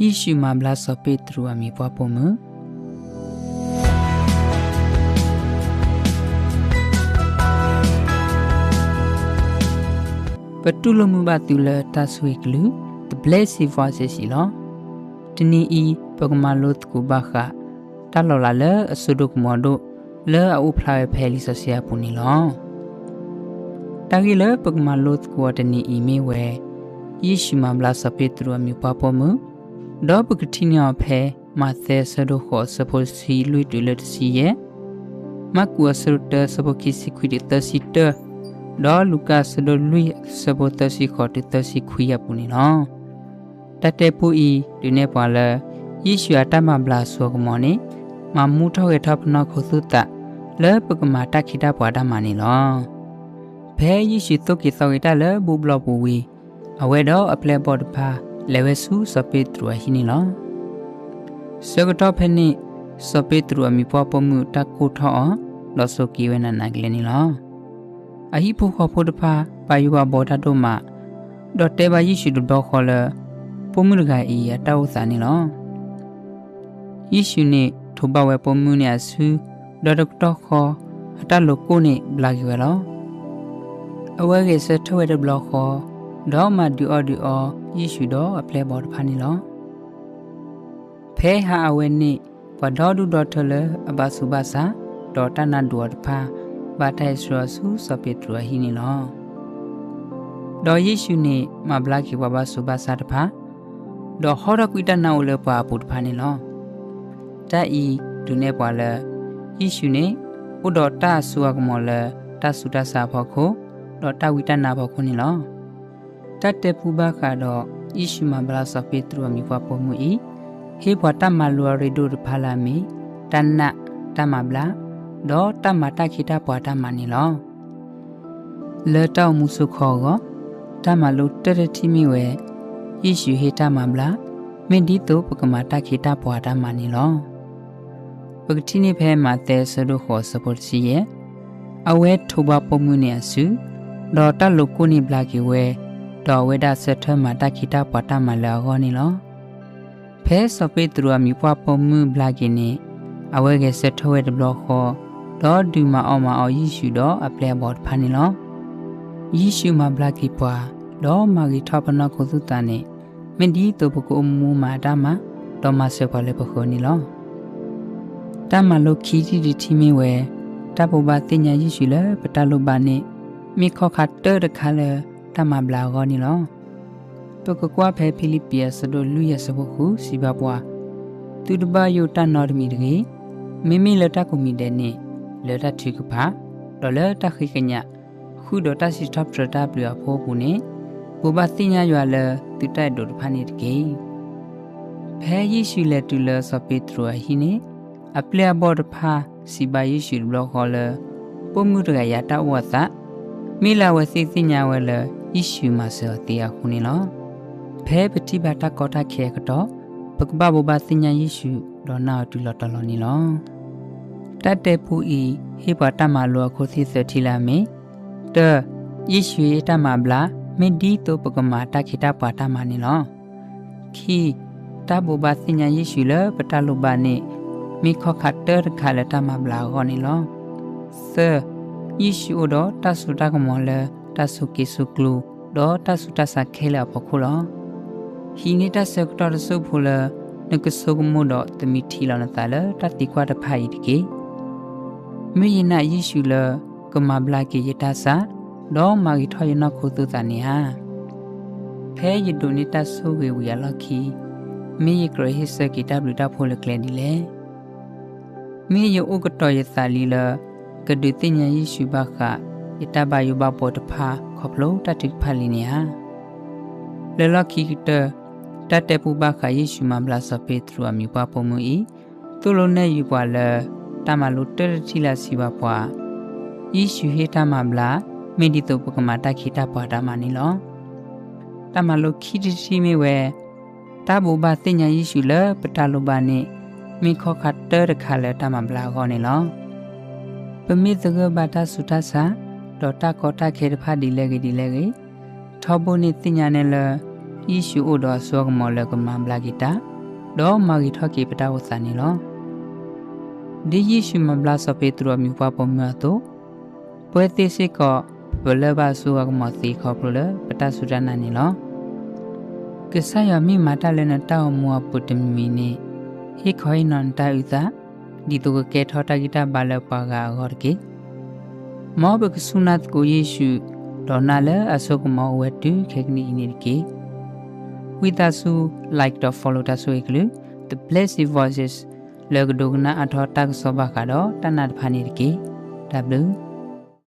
ယ့ၣ်ၡူးမၤဘျါစီၤပ့းတရူးအမံၤပှၢ်ပိာ်မုၣ်. ပတူၢ်လိာ်မုာ်ဘၣ်သုလၢတၢ်ဆိၣ်ဂ့ၤကလုၢ် The Blessed Voices အံၤလီၤ. တနံၤအံၤ ပကမၤလိသကိးဘၣ်ဃး တၢ်လီၤလးလၢအစိဒိၣ်ကမီၤဒိၣ် လၢအအိၣ်ဖျါဝဲဖဲလံာ်စီဆှံအပူၤန့ၣ်လီၤ. တၢ်ဂ့ၢ်လၢပကမၤလိသကိးအီၤတနံၤအံၤမ့ၢ်ဝဲ ယ့ၣ်ၡူးမၤဘျါစီၤပ့းတရူးအမံၤပှၢ်ပိာ်မုၣ်, ဒီးပကထံၣ်န့ၢ်အီၤဖဲ မးသဲအဆၢဒိၣ်ဃိးအဆၢဖိတဆံလွံၢ်တုၤလၢတဆံယဲၢ်, မၢ်ကူးအဆၢဒိၣ်တၢအဆၢဖိခံဆံခွံတုၤသၢဆံတၢ, ဒီးလူၤကၣ်အဆၢဒိၣ်လွံၢ်အဆၢဖိသၢဆံဃိးတုၤသၢဆံခွံအပူၤန့ၣ်လီၤ. တၢ်တဲပူအံၤ ဒုးနဲၣ်ပှၤလၢ ယ့ၣ်ၡူးအတၢ်မၤဘျါအစိအကမီၤန့ၣ် မၤမူထီၣ်ဂဲၤထီၣ်ပနီၢ်ခိသူၣ်သး လၢပကမၤတၢ်ခ့တၢ်ပှၤတၢ်မၤန့ၣ်လီၤ. ဖဲယ့ၣ်ၡူးသိၣ်က့ၤသီက့ၤတၢ်လၢဘူၣ်ဘျီၣ်ပူၤဝံၤ, အဝဲဒီးအပျဲၢ်အဘီၣ်တဖၣ် လဲၤဝဲဆူစီၤပ့းတရူးအဟံၣ်န့ၣ်လီၤ. ဆၢကတီၢ်ဖဲန့ၣ် စီၤပ့းတရူးအမံၤပှၢ်ပိာ်မုၣ်တၢ်ကိၢ်ထီၣ်အီၤ, ဒီးဆိးက့ၤဝဲနးနးကလဲာ်န့ၣ်လီၤ. အဟံၣ်ဖိဃီဖိတဖၣ် ဘၣ်ယိၣ်ဘၣ်ဘီတၢ်ဒိၣ်မး, ဒီးတဲဘၣ်ယ့ၣ်ၡူးတဘျီဃီလၢ ပိာ်မုၣ်တဂၤအံၤအတၢ်အိၣ်သးန့ၣ်လီၤ. ယ့ၣ်ၡူးန့ၣ်ထိးဘၣ်ဝဲပိာ်မုၣ်န့ၣ်အစု, ဒီးတကတီၢ်ဃီ အတၢ်လိာ်ကိၣ်န့ၣ်ဘျါက့ၤဝဲလီၤ. အဝဲဂဲၤဆၢထၢၣ်ဝဲတဘျီဃီ, ဒီးမၤဒုးအီၣ်ဒုးအီယ့ၣ်ၡူးဒီးအပျဲၢ်အဘီၣ်တဖၣ်န့ၣ်လီၤ. ဖဲဟါအဝဲန့ၣ် ပှၤဒီဒူၣ်ဒီထၢလၢအဘၣ်ဆူးဘၣ်ဆါ ဒီးတၢ်နါဒိးအီၤတဖၣ် ဘၣ်တၢ်ဟဲဆှၢအီၤဆူစီၤပ့းတရူးအဟံၣ်န့ၣ်လီၤ. ဒီးယ့ၣ်ၡူးန့ၣ်မၤဘျါက့ၤပှၤဘၣ်ဆူးဘၣ်ဆါတဖၣ်, ဒီးဟီထီၣ်ကွံာ်တၢ်နါအိၣ်လၢပှၤအပူၤတဖၣ်န့ၣ်လီၤ. တၢ်အံၤဒုးနဲၣ်ပှၤလၢ ယ့ၣ်ၡူးန့ၣ် အိၣ်ဒီးတၢ်အစိအကမီၤလၢတၢ်ဆူးတၢ်ဆါအဖီခိၣ်, ဒီးတၢ်ဝံတၢ်နါအဖီခိၣ်န့ၣ်လီၤ. တၢ်တဲပူဘၣ်ဃးဒီး ယ့ၣ်ၡူးမၤဘျါစီၤပ့းတရူးအမံၤပှၢ်ပိာ်မုၣ်အံၤ, ဟ့ၣ်ပှၤတၢ်မၤလိအရ့ဒိၣ်တဖၣ်လၢအမ့ၢ် တၢ်နာ်, တၢ်မၤဘျါ, ဒီးတၢ်မၤတၢ်ခ့တၢ်ပှၤတၢ်မၤန့ၣ်လီၤ. လၢတၢ်အိၣ်မူဆိးခီအဂီၢ်, တၢ်မၤလိတၢတထံၣ်မ့ၢ်ဝဲ ယ့ၣ်ၡူးဟ့ၣ်တၢ်မၤဘျါ မ့ၢ်ဒ်သိးပကမၤတၢ်ခ့တၢ်ပှၤတၢ်မၤန့ၣ်လီၤ. ပကထံၣ်န့ၢ်ဖဲမးသဲအဆၢဒိၣ်ဃိးအဆၢဖိတဆံယဲၢ်, အဝဲထိးဘၣ်ပိာ်မုၣ်န့ၣ်အစု, ဒီးတၢ်လိာ်ကိၣ်န့ၣ်ဘျါက့ၤဝဲ, ဒီးအဝဲဒၣ်ဆၢထၢၣ်မၤတၢ်ခ့တၢ်ပှၤတၢ်မၤလၢအဂီၢ်န့ၣ်လီၤ. ဖဲစီၤပ့းတရူးအမံၤပှၢ်ပိာ်မုၣ်ဘျါက့ၤန့ၣ်, အဝဲဂဲၤဆၢထၢၣ်ဝဲတဘျီဃီ, ဒီးဒုးမၤအီၣ်မၤအီယ့ၣ်ၡူးဒီးအပျဲၢ်အဘီၣ်တဖၣ်န့ၣ်လီၤ. ယ့ၣ်ၡူးမၤဘျါက့ၤပှၤ, ဒီးမၤဂ့ၤထီၣ်ပနီၢ်ခိသူၣ်သးန့ၣ်, မ့ၢ်ဒ်သိးပကအိၣ်မူမၤအတၢ်မၤ, ဒီးမၤစၢၤပှၤလၢပဃၢၤန့ၣ်လီၤ. တၢ်မၤလိခံထံၣ်တထံၣ်မ့ၢ်ဝဲ, တၢ်ဘိးဘၣ်သ့ၣ်ညါယ့ၣ်ၡူးလၢပတၢ်လိၣ်ဘၣ်န့ၣ်, မ့ၢ်ခီၣ်ခါတၢတခါလၢတၢ်မၤဘျါအဂီၢ်န့ၣ်လီၤ. ပကကွၢ်ဖဲဖံလံးပံးအဆၢဒိၣ်လွံၢ်အဆၢဖိဃုစံးဘၣ်ပှၤ, သုတဘၣ်ယိၣ်တၢ်နီတမံၤတဂ့ၤ, မ့မ့ၢ်လၢတၢ်ကိးမံၤဒဲးန့ၣ်, လၢတၢ်ထုကဖၣ်, ဒီးလၢတၢ်ဃ့ကညး, ဃုာ်ဒီးတၢ်စံးထီၣ်ပတြၢၤတၢ်ဘျုးအဖိအပူၤန့ၣ်, ဘိးဘၣ်သ့ၣ်ညါယွၤလၢသုတၢ်အဲၣ်ဒိးတဖၣ်န့ၣ်တက့ၢ်. ဖဲယ့ၣ်ၡူးလဲၤတုၤလၢစီၤပ့းတရူးအဟံၣ်န့ၣ်, အပျဲၢ်အဘီၣ်တဖၣ်စံးဘၣ်ယ့ၣ်ၡူးတဘျီဃီလၢ, ပိာ်မုၣ်တဂၤအံၤအတၢ်အိၣ်အသး, မ့ၢ်လၢအဝဲသ့ၣ်သ့ၣ်ညါဝဲလၢယ့ၣ်ၡူးမၤစၢၤအီၤသ့အဃိန့ၣ်လီၤ. ဖဲပထံၣ်ဘၣ်တၢ်ကီတၢ်ခဲအကတီၢ်, ပကဘၣ်ဘိးဘၣ်သ့ၣ်ညါယ့ၣ်ၡူး, ဒီးနာ်အီၤတုၤလီၤတီၤလီၤန့ၣ်လီၤ. တၢ်တဲပူအံၤဟ့ၣ်ပှၤတၢ်မၤလိအခိၣ်သ့ၣ်သၢထံၣ်လၢအမ့ၢ်, တၢ, ယ့ၣ်ၡူးဟ့ၣ်တၢ်မၤဘျါ, မ့ၢ်ဒ်သိးပကမၤတၢ်ခ့တၢ်ပှၤတၢ်မၤန့ၣ်လီၤ. ခံ, တၢ်ဘိးဘၣ်သ့ၣ်ညါယ့ၣ်ၡူးလၢပတၢ်လိၣ်ဘၣ်န့ၣ်, မ့ၢ်ခီၣ်ခါတၢတခါလၢတၢ်မၤဘျါအဂီၢ်န့ၣ်လီၤ. သၢ, ယ့ၣ်ၡူးအိၣ်ဒီးတၢ်စိတၢ်ကမီၤလၢတၢ်ဆိးက့ဆိးကျိၤ, ဒီးတၢ်ဆူးတၢ်ဆါခဲလၢာ်အဖီခိၣ်လီၤ. ဟံးန့ၢ်တၢ်ဆၢကတီၢ်တစိၢ်ဖိလၢနကဆိကမိၣ်ဒီးသမံထံလီၤနသးလၢတၢ်သံကွၢ်တဖၣ်အံၤတက့ၢ်. မ့ၢ်ယနာ်ယ့ၣ်ၡူးလၢကမၤဘျါက့ၤယတၢ်ဆါ, ဒီးမၤဂ့ၤထီၣ်ယနီၢ်ခိသူၣ်သးန့ၣ်ဧါ. ဖဲယဒိးန့ၢ်တၢ်ဆိၣ်ဂ့ၤဝံၤအလီၢ်ခံ, မ့ၢ်ယကြၢးဟ့ၣ်ဆၢက့ၤတၢ်ဘျုးတၢ်ဖှိၣ်လၢကျဲဒ်လဲၣ်. မ့ၢ်ယအိၣ်ကတီၤယသးလံလၢ ကဒုးသ့ၣ်ညါယ့ၣ်ၡူးဘၣ်ဃး ယတၢ်ဘၣ်ယိၣ်ဘၣ်ဘီတဖၣ်ခီဖျိတၢ်ထုကဖၣ်လံန့ၣ်ဧါ. လၢလီၢ်ခံကတၢၢ်, တၢ်တဲပူဘၣ်ဃးယ့ၣ်ၡူးမၤဘျါစီၤပ့းတရူးအမံၤပှၢ်ပိာ်မုၣ်အံၤ, သိၣ်လိနဲၣ်ယုာ်ပှၤလၢ တၢ်မၤလိတၢတထံၣ်လၢအစံးဘၣ်ပှၤ, ယ့ၣ်ၡူးဟ့ၣ်တၢ်မၤဘျါ, မ့ၢ်ဒ်သိးပကမၤတၢ်ခ့တၢ်ပှၤတၢ်မၤန့ၣ်လီၤ. တၢ်မၤလိခံထံၣ်တထံၣ်မ့ၢ်ဝဲ, တၢ်ဘိးဘၣ်သ့ၣ်ညါယ့ၣ်ၡူးလၢပတၢ်လိၣ်ဘၣ်န့ၣ်, မ့ၢ်ခီၣ်ခါတၢတခါလၢတၢ်မၤဘျါအဂီၢ်န့ၣ်လီၤ. ပမ့ၢ်သဂၢၢ်ဘၣ်တၢ်ဆူးတၢ်ဆါ, ဒီးတၢ်ကီတၢ်ခဲတဖၣ်ဒ်လဲၣ်ဂ့ၤဒ်လဲၣ်ဂ့ၤ, ထီဘိန့ၣ်သ့ၣ်ညါနဲလၢ ယ့ၣ်ၡူးအိၣ်ဒီးအစိအကမီၤလၢကမၤဘျါက့ၤတၢ်, ဒီးမၤဂ့ၤထီၣ်က့ၤပတၢ်အိၣ်သးန့ၣ်လီၤ. ဒ်ယ့ၣ်ၡူးမၤဘျါစီၤပ့းတရူးအမံၤပှၢ်ပိာ်မုၣ်အသိး, ပဝဲသ့ၣ်စ့ၢ်ကီး ပလၢၢ်ဘၣ်အစိအကမီၤသ့ခီဖျိလၢပတၢ်စူၢ်တၢ်နာ်န့ၣ်လီၤ. ကစၢ်ယွၤမ့ၢ်မၤတၢ်လၢနတၢ်အိၣ်မူအပူၤတမံၤမံၤန့ၣ်, ဟ့ၣ်ခီဟ့ၣ်နီၤနတၢ်အုၣ်သး, ဒ်သိးကကဲထီၣ်တၢ်ဂံၢ်တၢ်ဘါလၢပှၤဂၤအဂီၢ်တက့ၢ်. မ်ပကစူၢ်နာ်သကိးယ့ၣ်ၡူး, ဒီးနာ်လၢအစိကမီၤအိၣ်ဝဲတုၤခဲကနံၣ်အံၤန့ၣ်တက့ၢ်. ဝံသးစူၤ like ဒီး follow တၢ်ဆိၣ်ဂ့ၤကလုာ် The Blessed Voices လၢကဒိကနၣ်အါထီၣ်တၢ်ကစီၣ်ဘၣ်ဃးဒီးတၢ်နာ်တဖၣ်န့ၣ်တက့ၢ်. တၢ်ဘျုး